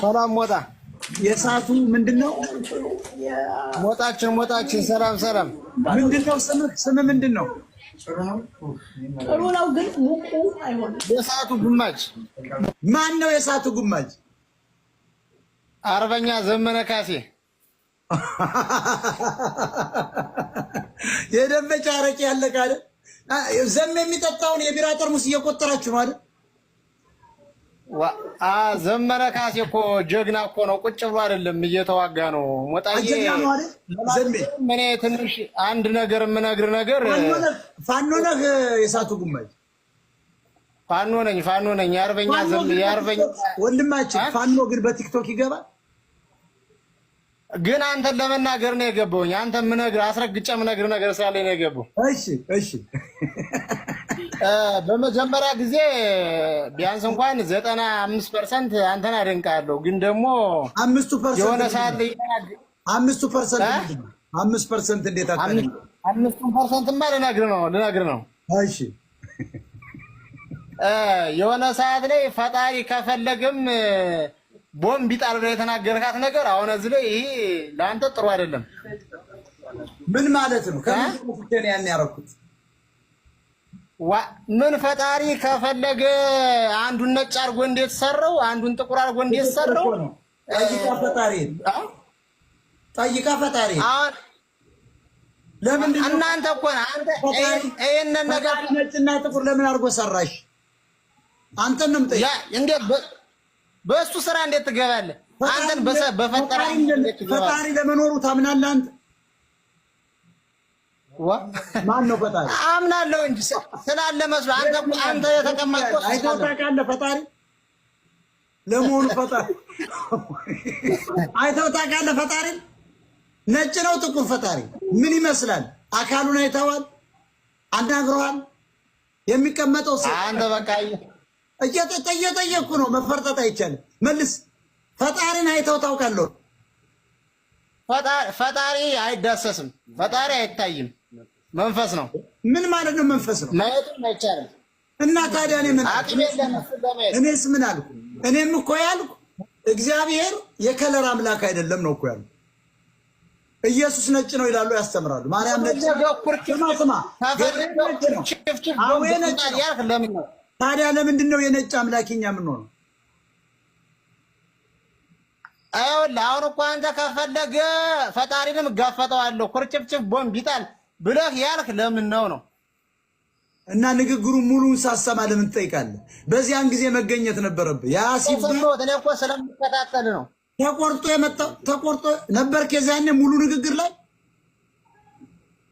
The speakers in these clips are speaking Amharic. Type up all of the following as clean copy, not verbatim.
ሰላም ሞጣ። የሰዓቱ ምንድን ነው? ሞጣችን ሞጣችን፣ ሰላም ሰላም። ምንድን ነው ስምህ? ስምህ ምንድን ነው? ጥሩ ነው ግን ሙቁ አይሆንም። የሰዓቱ ጉማጅ። ማን ነው የሰዓቱ ጉማጅ? አርበኛ ዘመነ ካሴ። የደንበጫ አረቄ ያለቀ አይደል? ዘም የሚጠጣውን የቢራ ጠርሙስ እየቆጠራችሁ ነው አይደል? ዘመነ ካሴ እኮ ጀግና እኮ ነው። ቁጭ ብሎ አይደለም እየተዋጋ ነው። ሞጣዬ እኔ ትንሽ አንድ ነገር የምነግር ነገር ፋኖ ነህ? የሳቱ ጉማጅ። ፋኖ ነኝ፣ ፋኖ ነኝ። የአርበኛ የአርበኛ ወንድማችን ፋኖ ግን በቲክቶክ ይገባል። ግን አንተን ለመናገር ነው የገባሁኝ። አንተ የምነግርህ አስረግጬ የምነግርህ ነገር ስላለኝ ነው የገባሁ። እሺ እሺ። በመጀመሪያ ጊዜ ቢያንስ እንኳን 95% አንተን አደንቃለሁ። ግን ደግሞ 5ቱ percent የሆነ ሰዓት ላይ 5ቱ percent፣ 5% እንዴት አታደንቅ? 5ቱን percent ማ ልነግርህ ነው ልነግርህ ነው። እሺ። የሆነ ሰዓት ላይ ፈጣሪ ከፈለግም ቦምብ ይጣል ብለህ የተናገርካት ነገር አሁን እዚህ ላይ ይሄ ለአንተ ጥሩ አይደለም። ምን ማለት ነው? ከምን ያን ያደረኩት? ምን ፈጣሪ ከፈለገ አንዱን ነጭ አድርጎ እንዴት ሰራው? አንዱን ጥቁር አድርጎ እንዴት ሰራው? ጠይቃ ፈጣሪ፣ ጠይቃ ፈጣሪ። ለምንድን ነው እናንተ እኮ አንተ ይሄንን ነገር ነጭና ጥቁር ለምን አድርጎ ሰራሽ? አንተን ነው የምጠይቀው። እንዴት በእሱ ስራ እንዴት ትገባለህ? አንተን በፈጠራ ፈጣሪ ለመኖሩ ታምናለህ አንተ? ማን ነው ፈጣሪ? አምናለሁ እንጂ ስላለ መስሎ አንተ አንተ የተቀመጥከው አይተው ታውቃለህ? ፈጣሪ ለመሆኑ ፈጣሪ አይተው ታውቃለህ? ፈጣሪ ነጭ ነው ጥቁር? ፈጣሪ ምን ይመስላል? አካሉን አይተዋል? አናግረዋል? የሚቀመጠው አንተ በቃ እየጠየኩ ነው። መፈርጠጥ አይቻልም። መልስ። ፈጣሪን አይተው ታውቃለህ? ፈጣሪ አይዳሰስም። ፈጣሪ አይታይም። መንፈስ ነው። ምን ማለት ነው? መንፈስ ነው። ማየትም አይቻልም። እና ታዲያ እኔ ምን አቅም የለም ለማየት። እኔስ ምን አልኩ? እኔም እኮ ያልኩ እግዚአብሔር የ color አምላክ አይደለም ነው እኮ ያልኩ። ኢየሱስ ነጭ ነው ይላሉ፣ ያስተምራሉ። ማርያም ነጭ፣ ስማ ስማ፣ ነጭ ነው፣ አዌ ነጭ ነው። ታዲያ ለምንድን ነው የነጭ አምላክ እኛ የምንሆነው? ይኸውልህ አሁን እኮ አንተ ከፈለገ ፈጣሪንም እጋፈጠዋለሁ ኩርጭፍጭፍ ቦምብ ይጣል ብለህ ያልክ ለምን ነው ነው? እና ንግግሩ ሙሉውን ሳሰማ ለምን ትጠይቃለህ? በዚያን ጊዜ መገኘት ነበረብህ። ያ ሲባል እኔ እኮ ስለምከታተል ነው። ተቆርጦ የመጣው ተቆርጦ ነበርክ የዚያኔ ሙሉ ንግግር ላይ?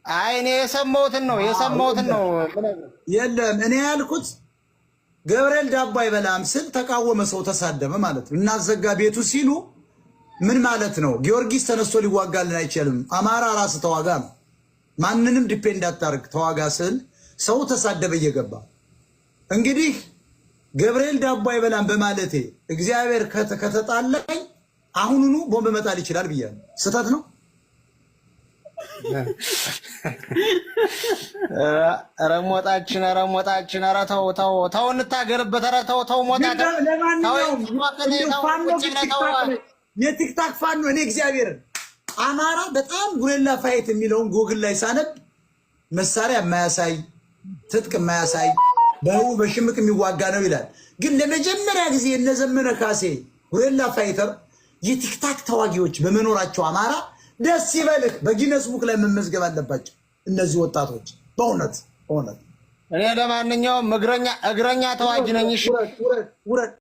አይ እኔ የሰማሁትን ነው የሰማሁትን ነው። የለም እኔ ያልኩት ገብርኤል ዳቦ አይበላም ስል ተቃወመ፣ ሰው ተሳደበ ማለት ነው። እናዘጋ ቤቱ ሲሉ ምን ማለት ነው? ጊዮርጊስ ተነስቶ ሊዋጋልን አይችልም። አማራ ራስ ተዋጋ ነው። ማንንም depend አታርግ ተዋጋ ስል ሰው ተሳደበ እየገባ። እንግዲህ ገብርኤል ዳቦ አይበላም በማለቴ እግዚአብሔር ከተጣላኝ አሁኑኑ ቦምብ መጣል ይችላል ብያለሁ። ስህተት ነው። ኧረ ሞጣችን፣ ኧረ ሞጣችን፣ ኧረ ተው ተው ተው፣ እንታገልበት። ኧረ ተው ተው ሞጣ። ለማንኛውም የቲክታክ ፋኖ እኔ እግዚአብሔርን አማራ በጣም guerrilla fight የሚለውን ጎግል ላይ ሳነብ መሳሪያ የማያሳይ፣ ትጥቅ የማያሳይ፣ በህቡ በሽምቅ የሚዋጋ ነው ይላል። ግን ለመጀመሪያ ጊዜ እነዘመነ ካሴ guerrilla fighter የቲክታክ ተዋጊዎች በመኖራቸው አማራ ደስ ይበልህ። በ Guinness Book ላይ መመዝገብ አለባቸው እነዚህ ወጣቶች በእውነት በእውነት። እኔ ለማንኛውም እግረኛ እግረኛ ተዋጊ ነኝ። ውረድ።